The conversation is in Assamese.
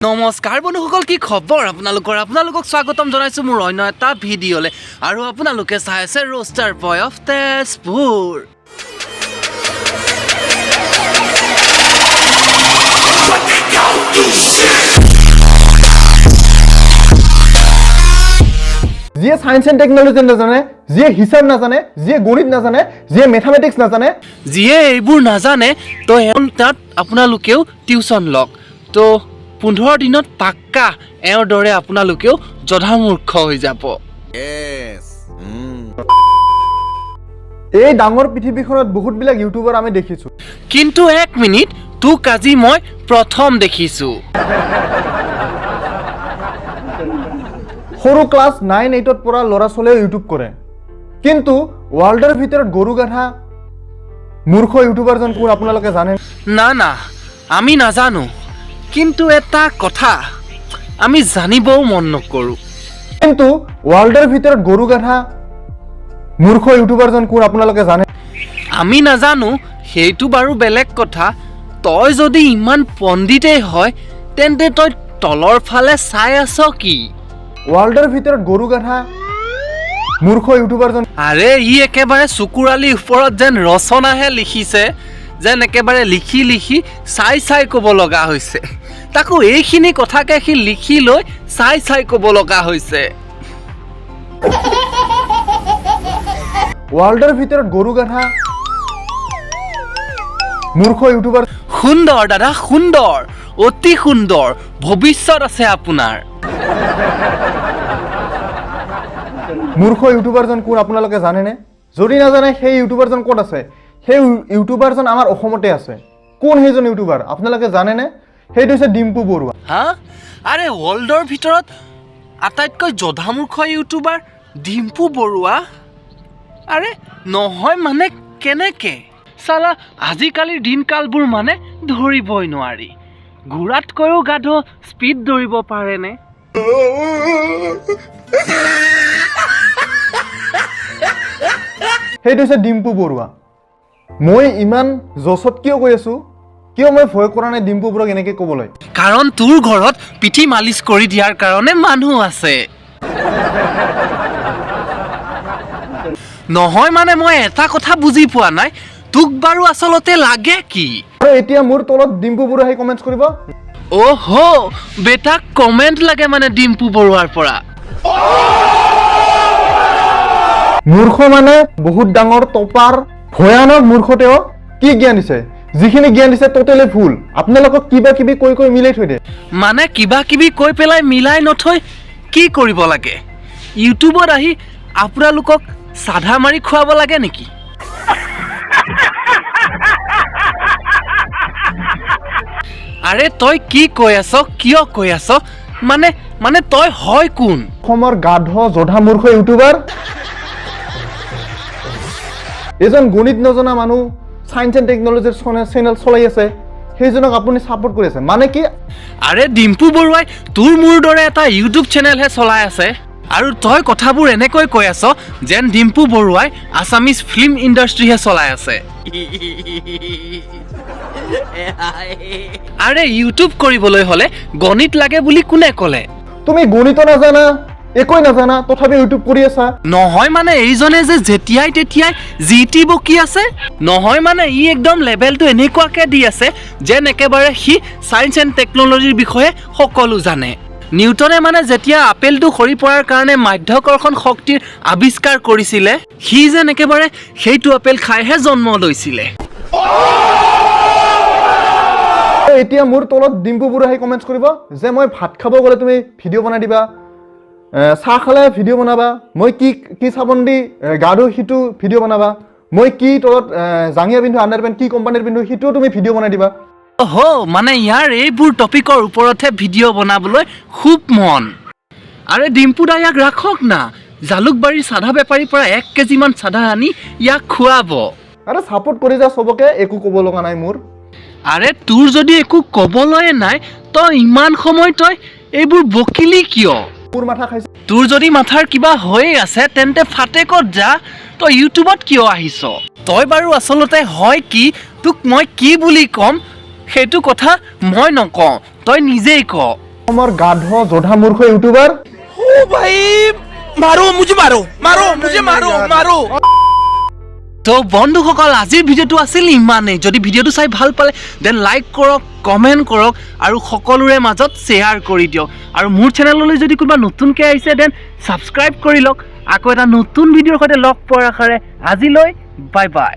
নমস্কাৰ বন্ধুসকল, কি খবৰ আপোনালোকৰ? আপোনালোকক স্বাগতম জনাইছোঁ মোৰ অন্য এটা ভিডিঅ'লৈ আৰু আপোনালোকে চাই আছে ৰোষ্টাৰ বয় অফ তেজপুৰ। যিয়ে চায়েন্স এণ্ড টেকনলজি নাজানে, যিয়ে হিচাপ নাজানে, যিয়ে গণিত নাজানে, যিয়ে মেথামেটিক্স নাজানে, যিয়ে এইবোৰ নাজানে, তো এওঁ তাত আপোনালোকেও টিউচন লওক। তো 15 দিনত পাক্কা এওঁৰ দৰে আপোনালোকেও জধামূৰ্খ হৈ যাব। এই ডাঙৰ পৃথিৱীখনত বহুতবিলাক ইউটিউবাৰ আমি দেখিছোঁ। কিন্তু এক মিনিট, তোক আজি মই প্ৰথম দেখিছোঁ। সৰু ক্লাছ 9 8ত পঢ়া ল'ৰা ছোৱালীয়েও ইউটিউব কৰে, কিন্তু ৱৰ্ল্ডৰ ভিতৰত গৰু গাধা মূৰ্খ ইউটিউবাৰজন কোন আপোনালোকে জানে? না না, আমি নাজানো। কিন্তু এটা কথা আমি জানিবও মন নকৰোঁ। কিন্তু ৱৰ্ল্ডৰ ভিতৰত গৰু গাধা মূৰ্খ ইউটিউবাৰজন কোন আপোনালোকে জানে? আমি নাজানো সেইটো বাৰু বেলেগ কথা। তই যদি ইমান পণ্ডিতেই হয়, তেন্তে তই তলৰ ফালে চাই আছ কি? ৱৰ্ল্ডৰ ভিতৰত গৰু গাধা মূৰ্খ ইউটিউবাৰজন। আৰে, ই একেবাৰে চকুৰালিৰ ওপৰত যেন ৰচনাহে লিখিছে, যেন একেবাৰে লিখি লিখি চাই চাই ক'ব লগা হৈছে। তাকো এইখিনি কথাকে সি লিখি লৈ চাই চাই ক'ব লগা হৈছে। ৱৰ্ল্ডৰ ভিতৰত গৰু গাধা মূৰ্খ ইউটিউবাৰ। সুন্দৰ দাদা, সুন্দৰ, অতি সুন্দৰ। ভৱিষ্যত আছে আপোনাৰ। মূৰ্খ ইউটিউবাৰজন কোন আপোনালোকে জানেনে? যদি নাজানে, সেই ইউটিউবাৰজন ক'ত আছে? সেই ইউটিউবাৰজন আমাৰ অসমতে আছে। কোন সেইজন ইউটিউবাৰ আপোনালোকে জানেনে? সেইটো হৈছে ডিম্পু বৰুৱা। হা, আৰে ৱৰ্ল্ডৰ ভিতৰত আটাইতকৈ জধামূৰ্খ ইউটিউবাৰ ডিম্পু বৰুৱা? আৰে নহয়, মানে কেনেকে চালা? আজিকালিৰ দিনকালবোৰ মানে ধৰিবই নোৱাৰি। ঘোঁৰাতকৈও গাধ স্পীড দৌৰিব পাৰেনে? সেইটো হৈছে ডিম্পু বৰুৱা। মই ইমান জচত কিয় কৈ আছোঁ? কিয় মই ভয় কৰা নাই ডিম্পু বৰুৱাক এনেকৈ ক'বলৈ? কাৰণ তোৰ ঘৰত পিঠি মালিচ কৰি দিয়াৰ কাৰণে মানুহ আছে। নহয় মানে মই এটা কথা বুজি পোৱা নাই, তোক বাৰু আচলতে লাগে কি? আৰু এতিয়া মোৰ তলত ডিম্পু বৰুৱা আহি কমেণ্টছ কৰিব। অহ, বেটাক কমেণ্ট লাগে মানে ডিম্পু বৰুৱাৰ পৰা। মূৰ্খ মানে বহুত ডাঙৰ টপাৰ, ভয়ানক মূৰ্খ। তেওঁ কি জ্ঞান দিছে? যিখিনি জ্ঞান দিছে টোটেলি ভুল। আপোনালোকক কিবা কিবি কৈ কৈ মিলাই থৈ দিয়ে। মানে কিবা কিবি কৈ পেলাই মিলাই নথৈ কি কৰিব লাগে? ইউটিউবত আহি আপোনালোকক চাধা মাৰি খুৱাব লাগে নেকি? আৰে তই কি কৈ আছ, কিয় কৈ আছ? মানে মানে তই হয় কোন? অসমৰ গাধ জধা মূৰ্খ ইউটিউবাৰ। এজন গণিত নজনা মানুহ চায়েন্স এণ্ড টেকনলজিৰ চেনেল চলাই আছে, সেইজনক আপুনি ছাপোৰ্ট কৰি আছে মানে কি? আৰে ডিম্পু বৰুৱাই তোৰ মোৰ দৰে এটা ইউটিউব চেনেলহে চলাই আছে আৰু তই কথাবোৰ এনেকৈ কৈ আছ যেন ডিম্পু বৰুৱাই আছামিজ ফিল্ম ইণ্ডাষ্ট্ৰীহে চলাই আছে। আৰে ইউটিউব কৰিবলৈ হ'লে গণিত লাগে বুলি কোনে ক'লে? তুমি গণিতো নাজানা, একোৱে নাজানা, তথাপি ইউটিউব কৰি আছা। নহয় মানে এইজনে যে যেতিয়াই তেতিয়াই যি টি বকি আছে, নহয় মানে ই একদম লেভেলটো এনেকুৱাকে দি আছে যেন একেবাৰে সি চায়েন্স এণ্ড টেকন'লজিৰ বিষয়ে সকলো জানে। নিউটনে মানে যেতিয়া আপেলটো সৰি পৰাৰ কাৰণে মাধ্যাকৰ্ষণ শক্তিৰ আৱিষ্কাৰ কৰিছিলে, সি যেন একেবাৰে সেইটো আপেল খাইহে জন্ম লৈছিলে। এতিয়া মোৰ তলত ডিম্পু বৰুৱা আহি কমেণ্টছ কৰিব যে মই ভাত খাব গ'লে তুমি ভিডিঅ' বনাই দিবা, চাহ খালে ভিডিঅ' বনাবা, মই কি কি চাবোন দি গা ধো সিটো ভিডিঅ' বনাবা, মই কি তলত জাঙিয়া পিন্ধো, আণ্ডাৰ পেণ্ট কি কোম্পানীৰ পিন্ধো সেইটোও তুমি ভিডিঅ' বনাই দিবা। অহ, মানে ইয়াৰ এইবোৰ টপিকৰ ওপৰতহে ভিডিঅ' বনাবলৈ খুব মন। আৰে ডিম্পু দা, ইয়াক ৰাখক না, জালুকবাৰীৰ চাধা বেপাৰীৰ পৰা 1 কেজিমান চাধা আনি ইয়াক খুৱাব। আৰে ছাপোৰ্ট কৰি যা চবকে, একো ক'ব লগা নাই মোৰ। আৰে তোৰ যদি একো ক'বলৈয়ে নাই, তই ইমান সময় তই এইবোৰ বকিলি কিয়? মোৰ মাথা খাইছে। তোৰ যদি মাথাৰ কিবা হৈয়ে আছে তেন্তে ফাটেকত যা, তই ইউটিউবত কিয় আহিছ? তই বাৰু আচলতে হয় কি, তোক মই কি বুলি ক'ম সেইটো কথা মই নকওঁ, তই নিজেই ক। অসমৰ গাধ জধা মূৰ্খ ইউটিউবাৰ। ओ भाई, मारो मुझे, मारो मारो मुझे, मारो मारो। তো বন্ধুসকল, আজিৰ ভিডিঅ'টো আছিল ইমানেই। যদি ভিডিঅ'টো চাই ভাল পালে, then like কৰক, কমেণ্ট কৰক আৰু সকলোৰে মাজত শ্বেয়াৰ কৰি দিয়ক। আৰু মোৰ চেনেললৈ যদি কোনোবা নতুনকৈ আহিছে, then subscribe কৰি লওক। আকৌ এটা নতুন ভিডিঅ'ৰ সৈতে লগ পোৱাৰ আশাৰে আজিলৈ বাই বাই।